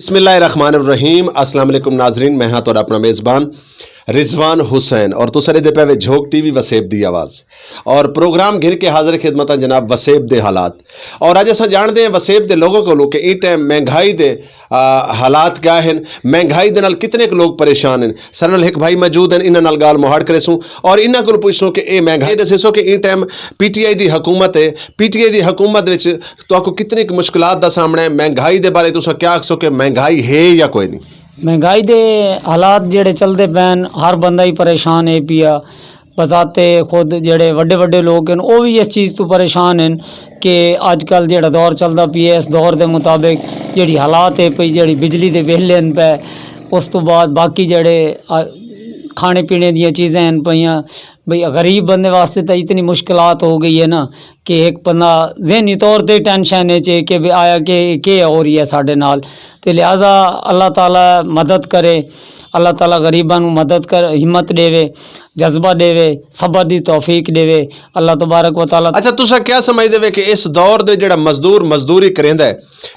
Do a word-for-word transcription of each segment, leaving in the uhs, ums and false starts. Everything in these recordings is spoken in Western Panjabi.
بسم اللہ الرحمن الرحیم۔ السلام علیکم ناظرین، میں ہاں تہاڈا اپنا میزبان رضوان حسین اور تساں دے پے وے جھوک ٹی وی وسیب دی آواز اور پروگرام گھن کے حاضر خدمت ہاں جناب وسیب دے حالات۔ اور اج اساں جانتے ہیں وسیب دے لوگوں کو کہ اس ٹائم مہنگائی دے آ، حالات کیا ہیں، مہنگائی دے نال کتنے کُ لوگ پریشان ہیں۔ سر نال ایک بھائی موجود ہیں، انہاں نال گال مہاڑ کرے سوں اور انہاں کول پوچھ سوں کہ اے مہنگائی دسے سو کہ اس ٹائم پی ٹی آئی دی حکومت ہے، پی ٹی آئی دی حکومت وچ تہاکوں کتنی کُ مشکلات دا سامنا ہے، مہنگائی دے بارے تساں کیا آکھسو کہ مہنگائی ہے یا کوئی نہیں؟ مہنگائی دے حالات جڑے چلدے پین، ہر بندہ ہی پریشان ہے پیا۔ بذات خود جڑے وڈے وڈے لوگ ہیں، او بھی اس چیز تو پریشان ہیں کہ اج کل جڑا دور چلدا پیا ہے، اس دور دے مطابق جڑی حالات ہے پئی، جڑی بجلی دے بل ہیں پے، اس تو بعد باقی جڑے، آ، کھانے پینے دیاں چیزاں ہیں پئیاں، بھئی، غریب بندے واسطے تاں اتنی مشکلات ہو گئی ہے نا کہ ایک بندہ ذہنی طور تے ٹینشن ہے چے کہ بھی آیا کہ کیا ہو رہی ہے ساڈے نال۔ تے لہذا اللہ تعالیٰ مدد کرے، اللہ تعالیٰ غریباں نوں مدد کر، ہمت دیوے، جذبہ دیوے، صبر دی توفیق دیوے۔ اللہ تبارک و تعالیٰ۔ اچھا، تساں کیا سمجھدے وے کہ اس دور دے جڑا مزدور مزدوری کریندا ہے،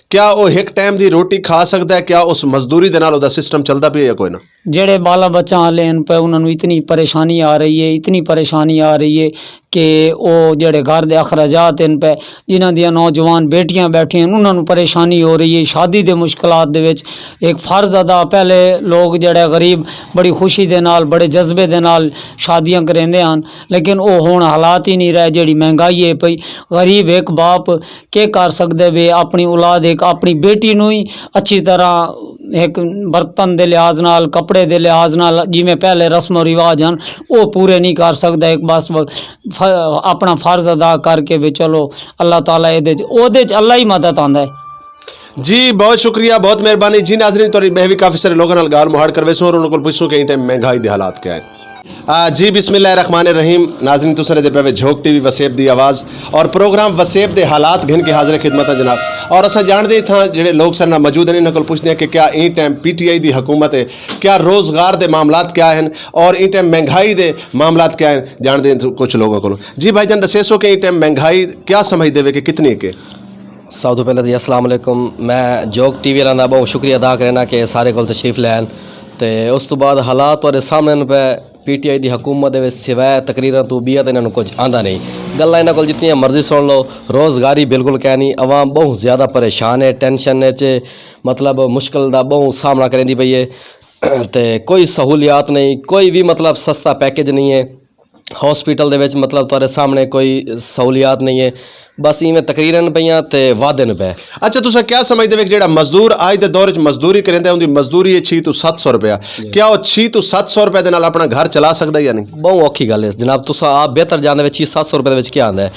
کیا او ایک ٹائم دی روٹی کھا سکدا ہے؟ کیا اس مزدوری دے نال او دا سسٹم چلدا پیا یا کوئی نہ؟ جڑے بالا بچاں والے ہیں پہ، انہاں نوں اتنی پریشانی آ رہی ہے، اتنی پریشانی آ رہی ہے کہ او جڑے گھر دے اخراجات ہیں پہ، جنہاں دیاں نوجوان بیٹیاں بیٹھیاں ہیں، انہاں نوں پریشانی ہو رہی ہے۔ شادی دے مشکلات دے وچ ایک فرض ادا، پہلے لوگ جڑے غریب بڑی خوشی دے نال، بڑے جذبے دے نال شادیاں کریندے ہن، لیکن او ہن حالات ہی نہیں رہے۔ جڑی مہنگائی ہے پئی، غریب ایک باپ کے کر سکدے وے اپنی اولاد، ایک اپنی بیٹی نوں ہی اچھی طرح ایک برتن دے لحاظ نال، کپڑے دے لحاظ نال، جویں پہلے رسم و رواج ہن، او پورے نہیں کر سکدا۔ ایک بس ف-، اپنا فرض ادا کر کے وی چلو، اللہ تعالیٰ اے دے چ، او دے چ اللہ ہی مدد آندا ہے۔ جی، بہت شکریہ، بہت مہربانی۔ جی ناظرین، تہاڈی میں بھی کافی سارے لوگاں نال گال مہاڑ کرویسوں اور انہاں کول پوچھسوں کہ این ٹائم مہنگائی دے حالات کیا ہیں۔ آ، جی، بسم اللہ الرحمن الرحیم۔ ناظرین، تساں دے پے وے جھوک ٹی وی وسیب دی آواز اور پروگرام وسیب دے حالات گھن کے حاضر خدمت ہیں جناب۔ اور اساں جانتے ہیں اتھاں جڑے لوگ سارے نال موجود ہیں، انہاں کول پوچھتے ہیں کہ کیا این ٹائم پی ٹی آئی دی حکومت ہے، کیا روزگار دے معاملات کیا ہیں اور این ٹائم مہنگائی دے معاملات کیا ہیں؟ جانتے ہیں کچھ لوگوں کو۔ جی بھائی جان، دسے سو کہ این ٹائم مہنگائی کیا سمجھدے وے کہ کتنی ہے؟ سب تو پہلے تو جی السلام علیکم، میں جوک ٹی وی والا دا بہت شکریہ ادا کرنا کہ سارے کول تشریف لین۔ تے اس تو بعد حالات تہاڈے سامنے پہ، پی ٹی آئی دی حکومت دے وچ سوائے تقریراں تو بیا تے انہاں نوں کچھ آندا نہیں۔ گلاں انہاں کول جتنیاں مرضی سن لو، روزگاری بالکل کہہ نہیں، عوام بہت زیادہ پریشان ہے، ٹینشن وچ، مطلب مشکل دا بہت سامنا کریندی پئی ہے۔ تے کوئی سہولیات نہیں، کوئی بھی مطلب سستا پیکج نہیں ہے۔ ہاسپٹل دے وچ مطلب تہاڈے سامنے کوئی سہولیات نہیں ہے، بس ایویں تقریراں پئیاں تے وعدے نے پے۔ اچھا، تساں کیا سمجھدے وے کہ جڑا مزدور اج دے دور وچ مزدوری کریندا ہے، اوندی مزدوری ہے چھ تو ست سو روپیہ، جی۔ کیا او چھ تو ست سو روپے دے نال اپنا گھر چلا سکدا ہے یا نہیں؟ بہت اوکھی گل ہے جناب، تساں آپ بہتر جانتے وے چھ ست سو روپے دے وچ کیا آندا ہے۔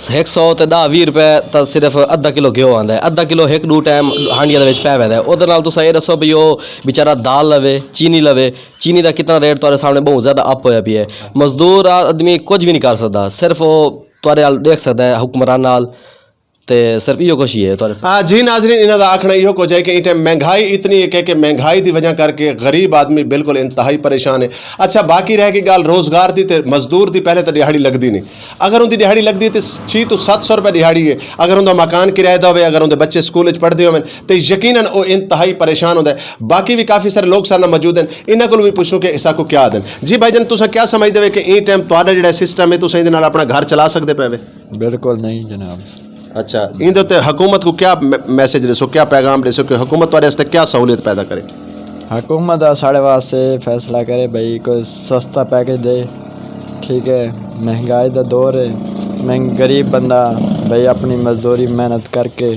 ایک سو تے دہ ویہہ روپے تاں صرف ادھا کلو گھیو آندا ہے، ادھا کلو ایک دو ٹائم ہانڈیاں دے وچ پے ویندا ہے۔ اودے نال تساں اے دسو بھی او بیچارہ دال لوے، چینی لوے، چینی دا کتنا ریٹ تہاڈے سامنے بہت زیادہ اپ ہویا پیا ہے۔ مزدور آ-، آدمی کچھ بھی نہیں کر سکدا، صرف او تہاڈے نال دیکھ سکدا ہے حکمران نال، تے صرف ایہو کچھ ہی ہے تہاڈے سامنے۔ آ، جی ناظرین، انہاں دا آکھنا ایہو کچھ ہے کہ اس ٹائم مہنگائی اتنی ہے کہ، کہ مہنگائی دی وجہ کر کے غریب آدمی بالکل انتہائی پریشان ہے۔ اچھا، باقی رہ گئی گل روزگار دی تے مزدور دی، پہلے تے دیہاڑی لگدی نہیں۔ اگر ان دی دیہاڑی لگدی تے چھ تو ست سو روپے دیہاڑی ہے، اگر ان دا مکان کرائے دا ہوئے، اگر ان دے بچے سکول وچ پڑھدے ہوئے، تے یقیناً او انتہائی پریشان ہوندا ہے۔ باقی بھی کافی سارے لوگ سارے نال موجود ہیں، انہاں کول بھی پوچھو کہ اساں کو کیا دن۔ جی بھائی جان، تساں کیا سمجھدے ہو کہ این ٹائم تہاڈا جڑا سسٹم ہے، تساں ایندے نال اپنا گھر چلا سکدے پے وے؟ بالکل نہیں جناب۔ اچھا، ایندے تے حکومت کو کیا می-، میسج دسو، کیا پیغام دسو کہ حکومت تہاڈے واسطے کیا سہولت پیدا کرے؟ حکومت دا ساڈے واسطے فیصلہ کرے بھائی، کوئی سستا پیکج دے۔ ٹھیک ہے، مہنگائی دا دور ہے، مہنگ-، غریب بندہ بھائی اپنی مزدوری محنت کر کے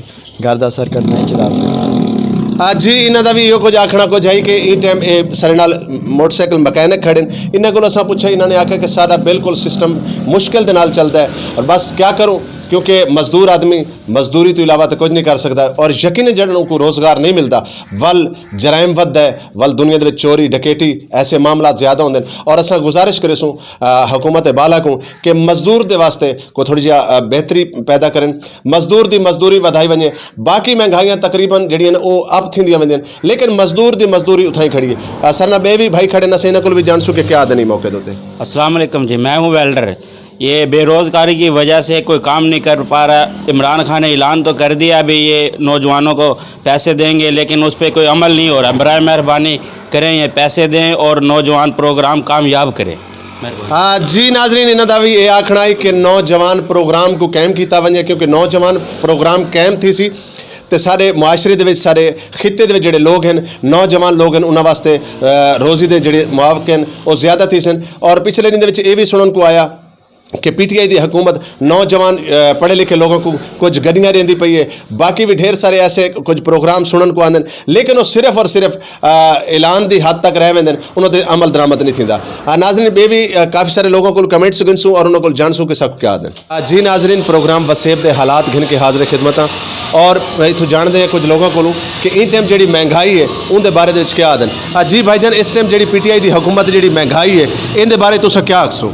گھر دا سرکٹ نہیں چلا سکتا۔ آ، جی، انہاں دا بھی ایہو کچھ آکھنا کچھ ہے کہ اس ٹائم اے سارے نال موٹر سائیکل مکینک کھڑے نے۔ انہاں کول اساں پوچھا، انہاں نے آکھیا کہ سارا بالکل سسٹم مشکل دے نال چلدا ہے اور بس کیا کروں، کیونکہ مزدور آدمی مزدوری تو علاوہ تو کچھ نہیں کر سکدا اور یقیناً جڑاں نوں کوئی روزگار نہیں ملدا، ول جرائم ودھدا ہے، ول دنیا دے وچ چوری، ڈکیٹی، ایسے معاملات زیادہ ہوندے نے۔ اور اساں گزارش کرے سوں، آ، حکومت بالا کو کہ مزدور دے واسطے کو تھوڑی جہی، آ، بہتری پیدا کرن، مزدور دی مزدوری ودھائی ونجے۔ باقی مہنگائیاں تقریباً جڑیاں نے او اپ تھیندیاں ویندیاں نے، لیکن مزدور دی مزدوری اتھاں ہی کھڑی ہے۔ آ، سارے نال بے بھی بھائی کھڑے نے، اساں انہاں کول بھی جانسوں کہ کیا آدھے نے موقع دے اُتے۔ السلام علیکم جی، میں ہوں ویلڈر۔ یہ بے روزگاری کی وجہ سے کوئی کام نہیں کر پا رہا۔ عمران خان نے اعلان تو کر دیا، ابھی یہ نوجوانوں کو پیسے دیں گے، لیکن اس پہ کوئی عمل نہیں ہو رہا۔ برائے مہربانی کریں، یہ پیسے دیں اور نوجوان پروگرام کامیاب کریں۔ مہربانی۔ ہاں جی ناظرین، انہاں دا بھی یہ آکھنا ہے کہ نوجوان پروگرام کو قائم کیتا ونجے، کیونکہ نوجوان پروگرام قائم تھی سی تے سارے معاشرے دے وچ، سارے خطے دے وچ جڑے لوگ ہیں، نوجوان لوگ ہیں، انہاں واسطے، آ، روزی دے جڑے مواقع ہیں، وہ زیادہ تھی سن۔ اور پچھلے دن دے وچ یہ بھی سنن کو آیا کہ پی ٹی آئی دی حکومت نوجوان، آ، پڑھے لکھے لوگوں کو کچھ گڈیاں دیندی پئی ہے، باقی بھی ڈھیر سارے ایسے کچھ پروگرام سنن کو آندے ہیں، لیکن وہ صرف اور صرف، آ، اعلان دی حد تک رہ ویندے ہیں، انہاں تے عمل درآمد نہیں تھیندا۔ آ، ناظرین، بے بھی، آ، کافی سارے لوگوں کو کمنٹس گن سو اور انہاں کو جان سو کہ سب کیا آدن۔ آ، جی ناظرین، پروگرام وسیب دے حالات گھن کے حاضر خدمت ہاں اور اتھوں جان دے ہیں کچھ لوگوں کو کہ ان ٹائم جڑی مہنگائی ہے، ان دے بارے دے وچ کیا آدن۔ آ، جی بھائی جان، اس ٹائم جڑی پی ٹی آئی دی حکومت جڑی مہنگائی ہے، ان دے بارے تساں کیا آکھسو؟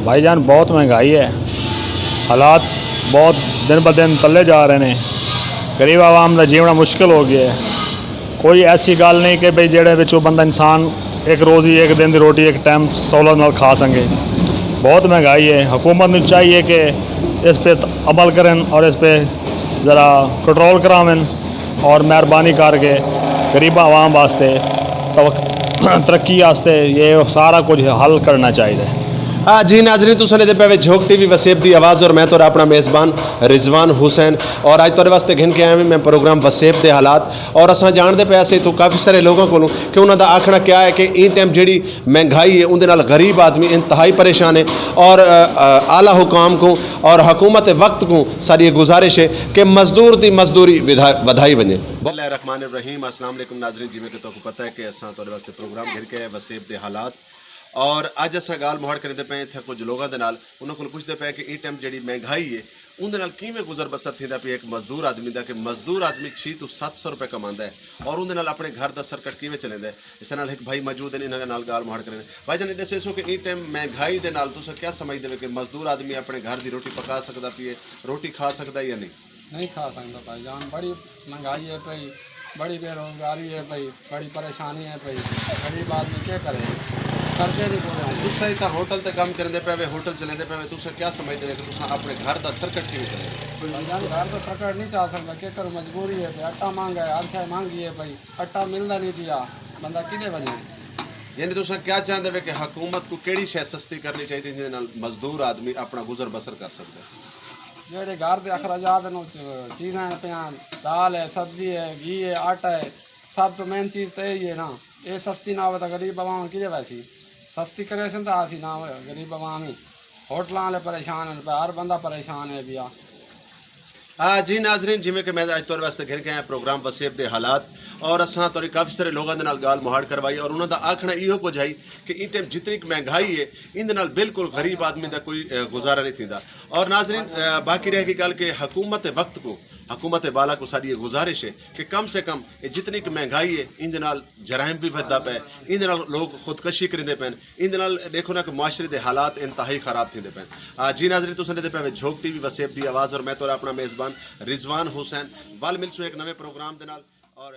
بھائی جان، بہت مہنگائی ہے، حالات بہت دن ب دن تلے جا رہے ہیں، غریب عوام دا جیونا مشکل ہو گیا ہے۔ کوئی ایسی گل نہیں کہ بھئی جیڑے وچ او بندہ انسان ایک روزی، ایک دن دی روٹی ایک ٹائم سہولت نال کھا سکے۔ بہت مہنگائی ہے، حکومت نوں چاہیے کہ اس پہ عمل کرن اور اس پہ ذرا کنٹرول کراون اور مہربانی کر کے غریب عوام واسطے توق-، ترقی واسطے یہ سارا کچھ حل کرنا چاہیے۔ آ، جی ناظرین، تساں نے دے پے وے جھوک ٹی وی وسیب دی آواز اور میں تہاڈا اپنا میزبان رضوان حسین، اور اج تہاڈے واسطے گھن کے آیا ہوں میں پروگرام وسیب دے حالات۔ اور اساں جان دے پے اسے تو کافی سارے لوگاں کولوں کہ انہاں دا آکھنا کیا ہے کہ این ٹائم جیڑی مہنگائی ہے، اون دے نال غریب آدمی انتہائی پریشان ہے۔ اور، آ، آ، اعلیٰ حکام کو اور حکومت وقت کو ساری یہ گزارش ہے کہ مزدور دی مزدوری ودھا-، ودھائی ونجے۔ بسم اللہ الرحمن الرحیم۔ السلام علیکم ناظرین، جویں کہ تہاکوں پتہ ہے کہ اساں تہاڈے واسطے پروگرام گھن کے آئے وسیب دے حالات، اور اج اساں گال مہاڑ کریندے پئے اتھے کچھ لوگاں دے نال، انہاں کول پوچھدے پئے کہ این ٹائم جیڑی مہنگائی ہے، اون دے نال کیویں گزر بسر تھیندا پیا ایک مزدور آدمی دا، کہ مزدور آدمی چھ توں ست سو روپے کماندا ہے اور اون دے نال اپنے گھر دا سرکٹ کیویں چلیندا ہے۔ اس نال ایک بھائی موجود ہیں، انہاں دے نال گال مہاڑ کریندے۔ بھائی جان، ایڈے سیسو کہ این ٹائم مہنگائی دے نال تساں کیا سمجھدے ہو کہ مزدور آدمی اپنے گھر دی روٹی پکا سکدا پیا ہے، روٹی کھا سکدا ہے یا نہیں؟ نہیں کھا سکدا بھائی جان، بڑی مہنگائی ہے پئی، بڑی بے روزگاری ہے پئی، بڑی پریشانی ہے پئی، غریب آدمی کیا کرے؟ قرضے نہیں پورے ہوندے۔ تساں اتھا ہوٹل تے کم کریندے پے وے، ہوٹل چلیندے پے وے، تساں کیا سمجھدے ہو کہ تساں اپنے گھر دا سرکٹ کیویں چلے؟ بھائی جان، گھر دا سرکٹ نہیں چل سکدا، کیا کروں، مجبوری ہے پئی، آٹا مہنگا ہے، ہر شے مہنگی ہے پئی، آٹا ملدا نہیں پیا، بندہ کدے ونجے؟ یعنی تساں کیا چاہندے وے کہ حکومت کو کیڑی شے سستی کرنی چاہیے جس دے نال مزدور آدمی اپنا گزر بسر کر سکدا ہے؟ جیڑے گھر دے اخراجات نے، چیزاں پیاں، دال ہے، سبزی ہے، گھی ہے، آٹا ہے، سب تو مین چیز تے یہ ہے نا۔ یہ سستی نہ ہوئے تو غریب عوام کدے ویسی؟ سستی کرے سن تو آسی نہ ہوئے، غریب عوام ہی۔ ہوٹلاں والے پریشان ہیں، ہر بندہ پریشان ہے بیا۔ آ، جی ناظرین، جویں کہ میں اج تہاڈے واسطے گھن کے آیا پروگرام وسیب دے حالات، اور اساں تہاڈے کافی سارے لوگاں دے نال گال مہاڑ کروائی، اور انہاں دا آکھنا ایہو کچھ ہے کہ ان ٹائم جتنی کہ مہنگائی ہے، ان دے نال بالکل غریب آدمی دا کوئی، اے، گزارا نہیں تھیندا۔ اور ناظرین، اے، باقی رہ گئی گل کہ حکومت وقت کو، حکومت بالا کو ساری یہ گزارش ہے کہ کم سے کم یہ جتنی کہ مہنگائی ہے، ان دے نال جرائم بھی ودھدا پے، ان دے نال لوگ خودکشی کریندے پے، ان دے نال دیکھو نا کہ معاشرے دے حالات انتہائی خراب تھیندے پے۔ آ، جی ناظرین، تساں دے پے جھوک ٹی وی وسیب دی آواز، اور میں تہاڈا اپنا میزبان رضوان حسین۔ ول ملسوں ایک نویں پروگرام دے نال، اور